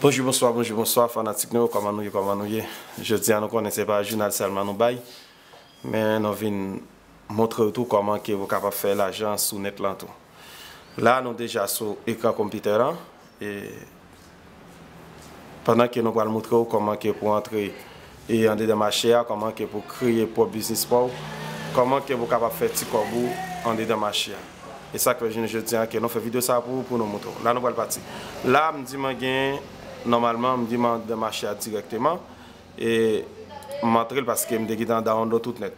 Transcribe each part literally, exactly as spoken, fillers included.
Bonjou, bonswa, bonjou, bonswa, fanatik nou yo, kòman nou ye, kòman nou ye? Jodi a, nou konnen se pa jounal sèlman nou bay, men nou vin montre w tou kòman ke ou kapab fè lajan sou nèt lan tou. La, nou deja sou ekran konpitè lan, e pandan ke nou pral montre w kòman ke pou antre e andedan mache a, kòman ke pou kreye pwòp biznis pa w, kòman ke pou kapab fè ti kòb ou andedan mache a. E sa k fè jounen jodi a ke nou fè videyo sa pou ou, pou nou montre w. La nou pral pati. La m di mwen gen, nòmalman m di mwen andedan mache a dirèkteman. E m antre l paske m te gentan download tout nèt.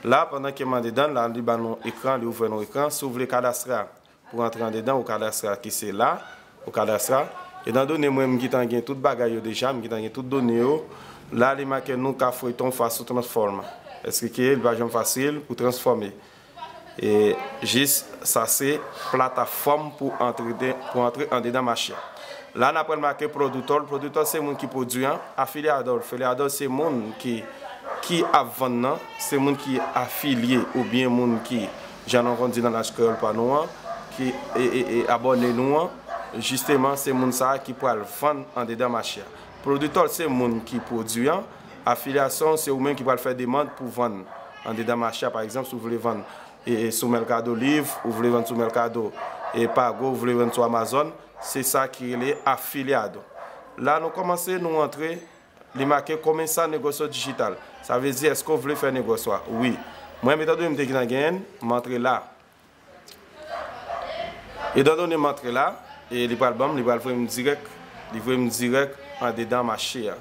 La pandan ke m andedan l la, li ban nou ekran, li ouvè nou ekran. Si w vle kadastra pou rantre andedan, ou kadastra ki se la, ou kadastra. Etan done mwen m gentan gen tout bagay yo deja, m gentan gen tout done yo. La li make nou ka feuilleton façon transforme. Èske ke li pa janm fasil pou transfòme? E jis sa se platafòm pou antre, pou antre andedan mache a. La n ap wè l make pwoditò. Pwoditò se moun ki pwodui an. Afiliadò, afiliadò se moun ki, ki ap vann nan, se moun ki afilye oubyen moun ki, jan nou konn di nan laj kreyòl pa nou an, ki e, e, e abòne nou an, jisteman se moun sa a ki pral vann andedan mache a. Pwoditò se moun ki pwodui an. Afilyasyon se ou menm ki pral fè demann pou vann andedan mache a. Pa egzanp, si w vle vann e, e sou Mercado Livre, ou vle vann sou Mercado e Pago, ou vle vann sou Amazon, se sa ki rele afiliado. La nou kòmanse, nou antre, li make comenzar negocio digital. Sa vle di èske w vle fè negosyo a? Wi. Mwen menm etan done m te gentan genyen l, m antre la. Etan done m antre la, e li pral ban m, li pral voye m dirèk, li voye m dirèk andedan mache a.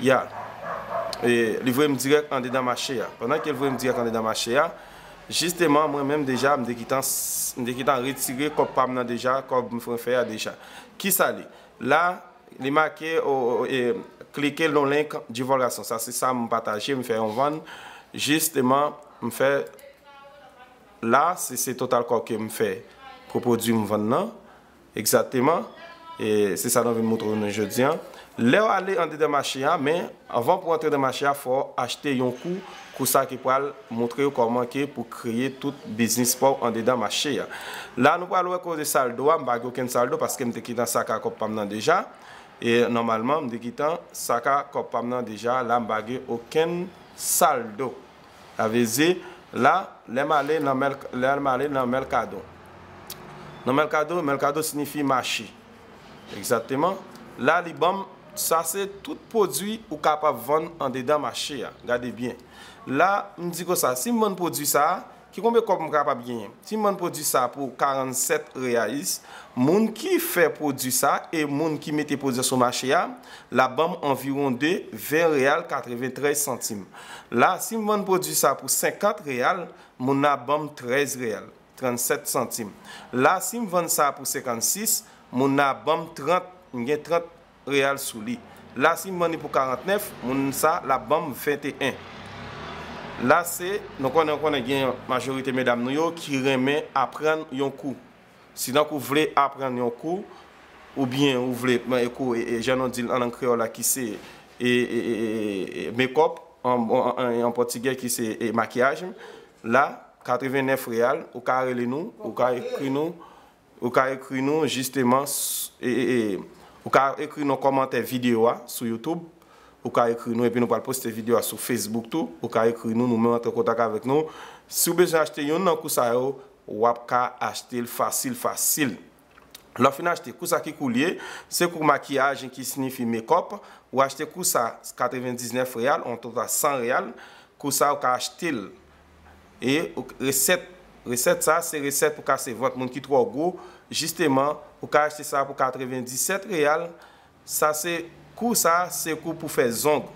Ya. E li voye m dirèk andedan mache a. Pandan ke l voye m dirèk andedan mache a, jisteman mwen menm deja m te gentan, m te gentan retire kòb pa m nan deja, kòb m fè a deja. Kisa li? La li make o, o, e, cliquer no link divulgação. Sa se sa m pataje, m fè yon vann. Jisteman m fè la, se, se total kòb ke m fè pou pwodui m vann nan. Egzakteman. E se sa nou vin montre nou jodi a. Lè w ale andedan mache a, men anvan pou antre nan mache a, fò w achte yon kou, kou sa ki pral montre w kòman ke pou kreye tout biznis pa w andedan mache a. La nou pral wè kote saldo a, m pa gen okenn saldo paske m te gentan saka kòb pa m nan deja. E nòmalman m te gentan saka kòb pa m nan deja, la m pa gen okenn saldo. Sa vle di, la, lè m ale nan mèl-, lè m ale nan Mercado. Nan Mercado, Mercado siyifi mache. Egzakteman. La, li ban m, sa se tout pwodui ou kapab vann andedan mache a. Gade byen. La, m di konsa, si m vann pwodui sa a, ki konbyen kòb m kapab genyen? Si m vann pwodui sa a pou karannset reais, moun ki fè pwodui sa a e moun ki mete pwodui a sou mache a, l ap ban m anviwon de ven real katreventrèz santim. La, si m vann pwodui sa pou senkant real, moun nan ap ban m trèz real, trannsèt santim. La, si m vann sa pou senkannsis, moun nan ap ban m trant, m gen trant real sou li. La, si m vann li pou karantnèf, moun sa l ap ban m venteyen. La, se, nou konnen, nou konnen gen majorite medam nou yo ki renmen aprann yon kou. Si tankou w vle aprann yon kou, oubyen ou vle, e, kou, e, e, jan nou di l an lang kreyòl la, ki se, e, e, e, e, e, makeup, an, an, an, an pòtigè, ki se, e, makiyaj, la, katrevennèf real, ou ka rele nou, ou ka ekri nou, ou ka ekri nou, jisteman, s-, e, e, e, ou ka ekri nan kòmantè videyo a sou YouTube, ou ka ekri nou, epi nou pral poste videyo a sou Facebook tou, ou ka ekri nou, nou menm antre an kontak avèk nou. Si w bezwen achte youn nan kou sa yo, w ap ka achte l fasil, fasil. Lè w fin achte, kou sa ki kou l ye, se kou makiyaj ki siyifi makeup, ou achte kou sa katrevendiznèf real, an total san real, kou sa ou ka achte l. E ou, resèt, resèt sa se resèt pou kase vant moun ki twò gwo, jisteman, ou ka achte sa pou katrevendisèt real, sa se, kou sa se kou pou fè zong.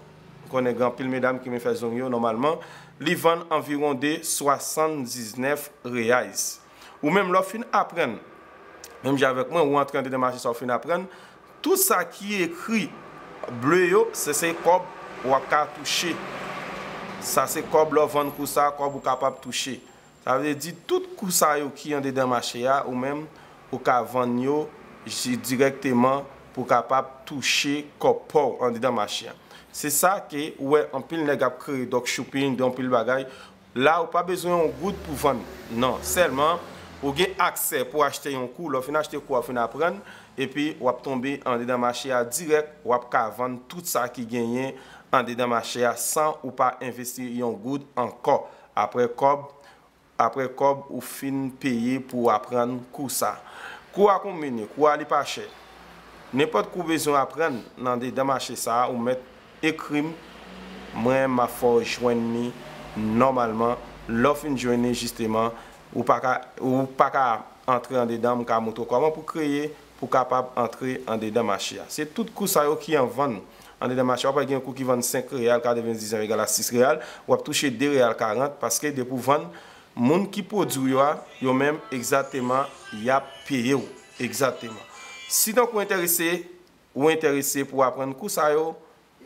M konnen gen anpil medam ki renmen fè zong yo, nòmalman, li vann anviwon de swasanndiznèf reais. Ou menm lè w fin aprann, menm jan avèk mwen, ou antre andedan mache sa ou fin aprann, tout sa ki ekri ble yo, se, se kòb w ap ka touche. Sa se kòb lè w vann kou sa, kòb ou kapab touche. Sa vle di tout kou sa yo ki andedan mache a, ou menm, ou ka vann yo ji-, dirèkteman pou w kapab touche kòb pa w andedan mache a. Se sa ke ou wè anpil nèg ap kreye dropshipping, gen anpil bagay. La, ou pa bezwen yon goud pou vann. Non, sèlman, ou gen aksè pou achte yon kou. Lè w fin achte kou a, w fin aprann, epi w ap tonbe andedan mache a dirèk, w ap ka vann tout sa ki genyen andedan mache a san ou pa envesti yon goud ankò. Apre kòb, apre kòb ou fin peye pou w aprann kou sa. Kou a konbyen? Kou a li pa chè. Nenpòt kou w bezwen aprann nan andedan mache sa a, ou mèt ekri m, mwen m ap fè w jwenn li nòmalman. Lè w fin jwenn li, jisteman, ou pa ka, ou pa ka antre andedan, m ka montre w kòman pou kreye, pou kapab antre andedan mache a. Se tout kou sa yo ki an vann andedan mache a. W ap wè gen yon kou ki vann senk reyal, katrevendiznèf egal a sis reyal, w ap touche de reyal karant, paske depi w vann, moun ki pwodui w yo a, yo menm, egzakteman, y ap peye w. Egzakteman. Si tankou w enterese, ou enterese pou w aprann kou sa yo,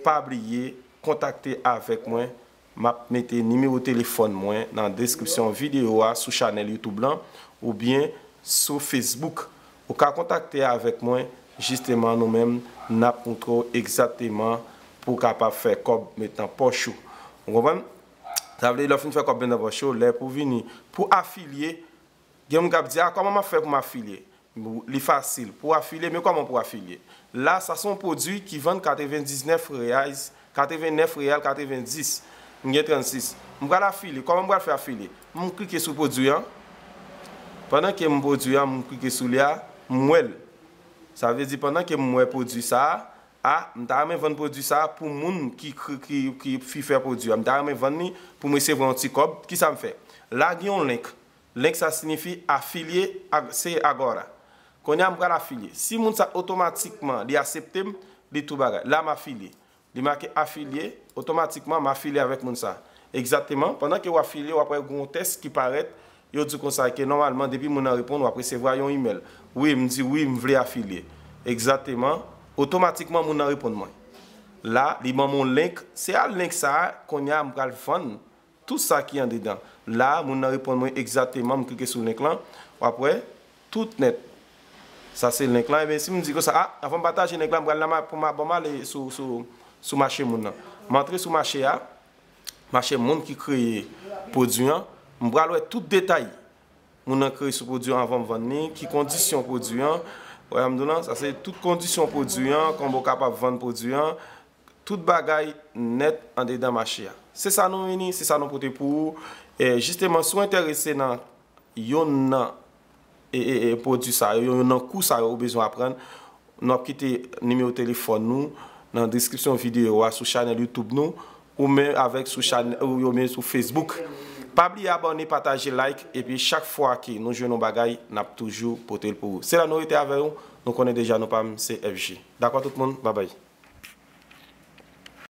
pa bliye kontakte avèk mwen. M ap mete nimewo telefòn mwen nan deskripsyon videyo a sou chanèl YouTube lan oubyen sou Facebook. Ou ka kontakte avèk mwen, jisteman, nou menm, n ap montre w egzakteman pou w kapab fè kòb met nan pòch ou. Ou konprann? Sa vle di, lè w fin fè kòb met nan pòch ou, lè pou w vini, pou afilye, gen moun k ap di, "A, kòman m ap fè pou m afilye?" Li fasil. Pou w afilye, men kòman pou w afilye? La, sa se yon pwodui ki vann katrevendiznèf reais, katrevennèf reyal katrevendis. M gen trannsis. M pral afilye. Kòman m pral fè afilye? M klike sou pwodui an. Pandan ke m pwodui an, m klike sou li a, m wè l. Sa vle di, pandan ke m wè pwodui sa a, a, m ta renmen vann pwodui sa a pou moun ki, ki, ki, ki fi fè pwodui a. M ta renmen vann li pou m resevwa yon ti kòb. Kisa m fè? La, gen yon link. Link sa siyifi afilye, ag-, se agora. Kounye a, m pral afilye. Si moun sa otomatikman, li aksepte m, li tou bagay. La, m afilye. Li make afilye, otomatikman, m afilye avèk moun sa. Egzakteman, pandan ke w afilye, w ap wè gen yon tèks ki parèt, yo di w konsa ke nòmalman, depi moun nan reponn, w ap resevwa yon imèl. Wi, m di wi, m vle afilye. Egzakteman, otomatikman, moun nan reponn mwen. La, li ban m yon link. Se a link sa a, kounye a, m pral vann tout sa ki andedan. La, moun nan reponn mwen egzakteman, m klike sou link lan, w ap wè, tout nèt. Sa se link lan. Ebyen, si m di konsa, a, anvan m pataje link lan, m pral nan ma-, pou m a, ban m ale sou, sou, sou mache moun nan. M antre sou mache a, mache moun ki kreye pwodui an, m pral wè tout detay moun nan kreye sou pwodui an anvan m vann li, ki kondisyon pwodui an, wè m di w lan, sa se tout kondisyon pwodui an, kòman w kapab vann pwodui an, tout bagay nèt andedan mache a. Se sa nou vini, se sa nou pote pou ou. E, jisteman, si w enterese nan yonn nan, e, e, e, pwodui sa yo, yonn nan kou sa yo ou bezwen aprann, nou ap kite nimewo telefòn nou nan deskripsyon videyo a sou chanèl YouTube nou, ou menm avèk sou chanèl, ou yo menm sou Facebook. Pa bliye abòne, pataje, like, epi chak fwa ke nou jwenn yon bagay, n ap toujou pote l pou ou. Se la nou rete avè w, nou konnen deja non pa m, se F G. Dakò tout moun? Babay.